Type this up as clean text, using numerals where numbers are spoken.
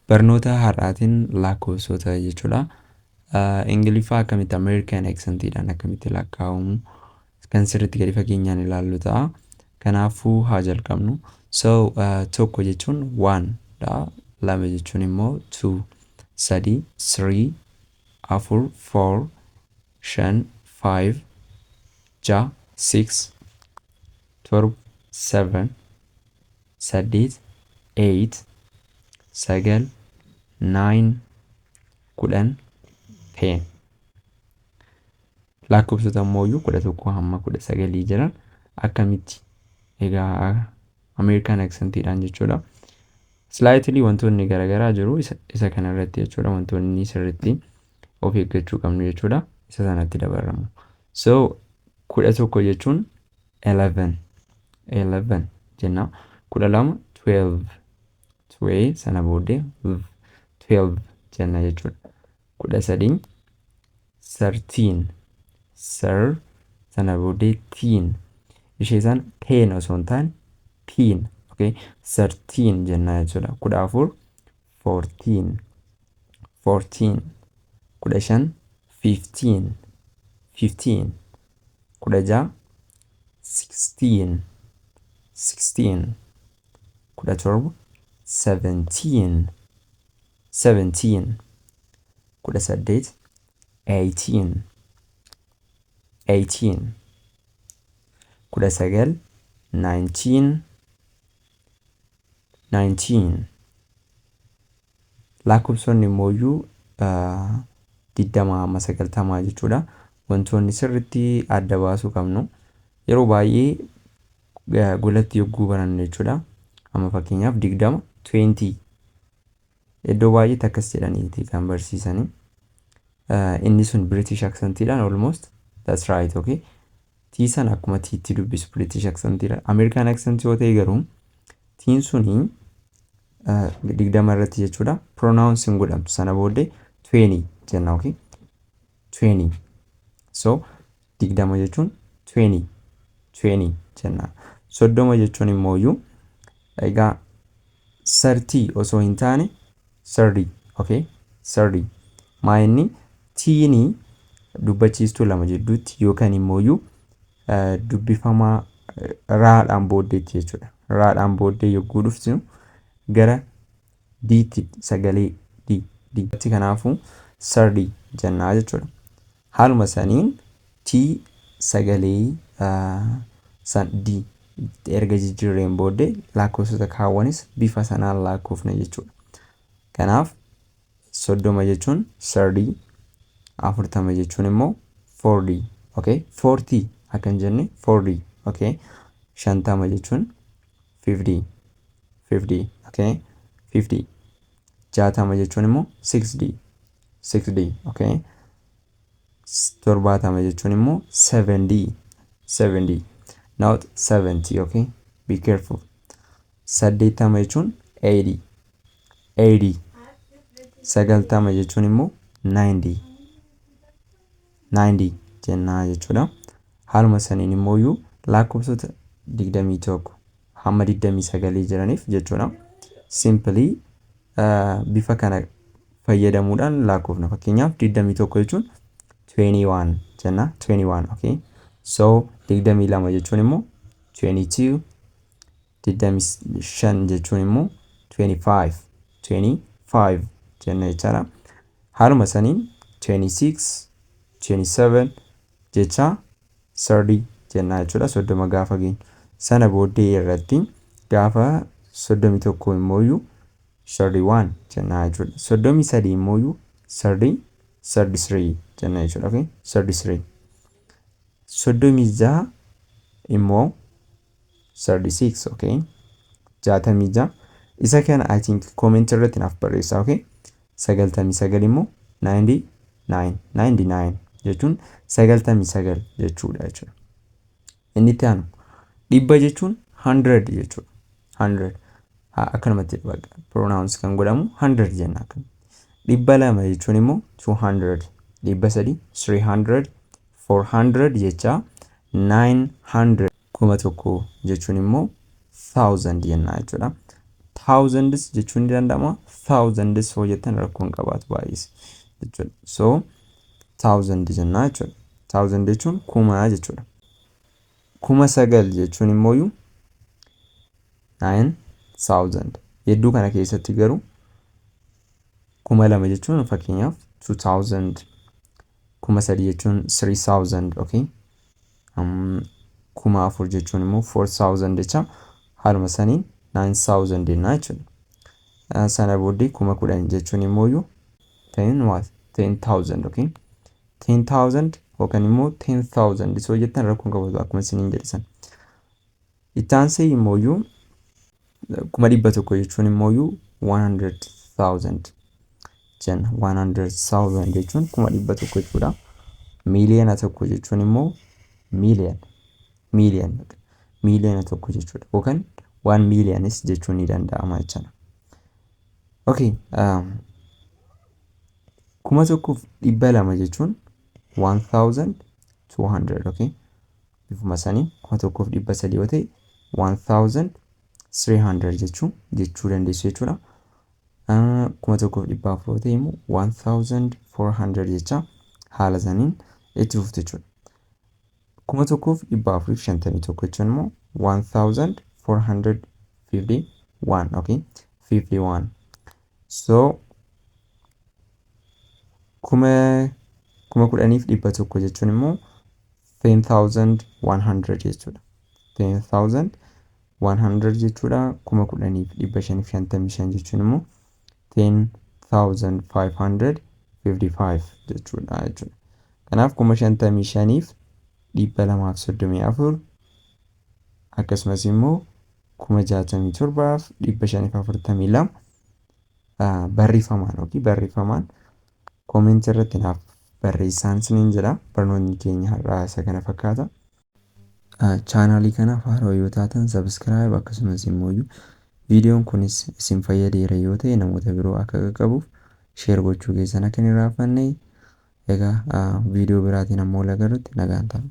Barnoota har'aatiin lakkoofsota jechuudha. Ingiliffaa akkamitti American accentiidhaan akkamitti lakkaa'amu kan sirriitti gadi fageenyaan ilaallu ta'a. Kanaafuu haa jalqabnu. So tokko jechuun one dha. Lama jechuun immoo two, sadi three, afur four, shan five, ja'a six, torba seven, saddeet eight, sagal nine, 10 10. Lakkoofsota immoo 11 hamma 19 jiran akkamitti egaa American accentiidhaan jechuudha. Slightly wantoonni garaagaraa jiru isa kanarratti jechuudha. Wantoonni sirriitti of eeggachuu qabnu jechuudha. Isa sanatti dabarramu. So 11 jechuun 11 11 jenna. 12 12, 12 sana booddee 12 jenna jechuudha. 13 13, sir sana booddee teen, ishee isaan ten osoo hin taane teen, okay, 13 jenna jechuudha. 14 14 14, 15 15 15, 16 16 16, 17 17 17, 18 18 18, 19 19 19. Lakkoofsonni immoo 20 hamma 90 jechuudha. Wantoonni sirriitti adda baasuu qabnu yeroo baay'ee golatti yogguu barannu jechuudha. Amma fakkeenyaaf 20 20 iddoo baay'eetti akkas jedhaniiti kan barsiisanii. Inni sun British accentiidhaan almost that's right, okay. T sana akkuma T'itti dubbisu British accentiidhaan. American accent yoo ta'e garuu T'n suni 20 irratti jechuudha. Pronounce hin godhamtu, sana booddee 20 jenna, okay. 20. So 20 jechuun 20 20 jenna. 30 jechuun immoo egaa 30 osoo hin taane 30, okay, 30. Maa inni T'iinii dubbachiistuu lama jidduutti yookaan immoo dubbifamaa raadhaan booddeetti jechuudha. Raadhaan booddee yogguu dhuftu gara D'tti sagalee D D. Kanaafuu 30 jennaa jechuudha. Haaluma saniin T sagalee san D erga jijjiirreen booddee lakkoofsota kaawwanis bifa sanaan lakkoofna jechuudha. Kanaaf 30 jechuun 30, 40 jechuun immoo 40, okay, 40 akka hin jenne 40, okay. 50 jechuun 50 50, okay, 50. 60 jechuun immoo 60 60, okay. 70 jechuun immoo 70 70, not 70, okay, be careful. 80 jechuun 80 80, 90 jechuun immoo 90 90 jennaa jechuudha. Haaluma saniin immoo lakkoofsota 21 hamma 29 jiraniif jechuudha. Simply bifa kana fayyadamuudhaan lakkoofna. Fakkeenyaaf 21 jechuun 21 jenna, 21, okay. So 22 jechuun immoo 22, 25 jechuun immoo 25 25 jenna jechaadha. Haaluma saniin 26, 27 jecha 30 jenna jechuudha, 30 gaafa geenyu. Sana booddee irratti gaafa 31 immoo 31 jenna jechuudha. 33 immoo 30 33 jenna jechuudha. Okay? 33. 36 immoo 36, okay? 66 isa kana I think comment irratti naaf barreessaa, okay? 99 immoo 99, 99 jechuun 99 jechuudha jechuudha. Inni itti aanu 100 jechuun 100 jechuudha. 100 akkanumatti pronounce kan godhamu 100 jenna akkana. 200 jechuun immoo 200, 300 300, 400 jecha 900, 1000 jechuun immoo 1000 jenna jechuudha. Thousands jechuun ni danda'ama. Thousands hoo jettan rakkoo hin qabaatu baay'ees jechuudha. So thousand jennaa jechuudha. Thousand jechuun kuma jechuudha. 9,000 jechuun immoo 9,000. Hedduu kana keessatti garuu 2,000 jechuun fakkeenyaaf 2,000, 3,000 jechuun 3,000, okay. 4,000 jechuun immoo 4,000 jecha haaluma saniin 9,000 jennaa jechuudha. Sana booddee 10,000 jechuun immoo ten what? 10,000, okay. 10,000 yookaan immoo 10,000 isoo jettan rakkoon qabatu akkuma isiniin jedhe sana. Itti aansee immoo 100,000 jechuun immoo 100,000 jenna. 100,000 jechuun 100,000 jechuudha. 1,000,000 jechuun immoo million million 1,000,000 jechuudha. Yookaan 1 millionis jechuun ni danda'ama jechuudha. Okay. 1,200 jechuun 1,200, okay. Bifuma sanii 1,300 yoo ta'e 1,300 jechuu dandeessu jechuudha. 1,400 yoo ta'e immoo 1,400 jecha haala saniin itti fuftu jechuudha. 1,451 jechuun immoo 1,451, okay, 51. So 10,100 jechuun immoo 10,100 jechuudha. 10,100 jechuudha. 10,555 jechuun immoo 10,555 jechuudha. Kanaaf 55,234 akkasumas immoo 67,542 barreeffamaan yookiin barreeffamaan comment irratti naaf barreessaan isiniin jedha. Barnoonni keenya har'aa isa kana fakkaata. Chaanaalii kanaaf haarawaa yoo taatan subscribe, akkasumas immoo viidiyoon kunis isin fayyadeera yoo ta'e namoota biroo akka qaqqabuuf share gochuu keessan akka hin irraanfanne. Egaa viidiyoo biraatiin ammoo wal agarrutti nagaan ta'a.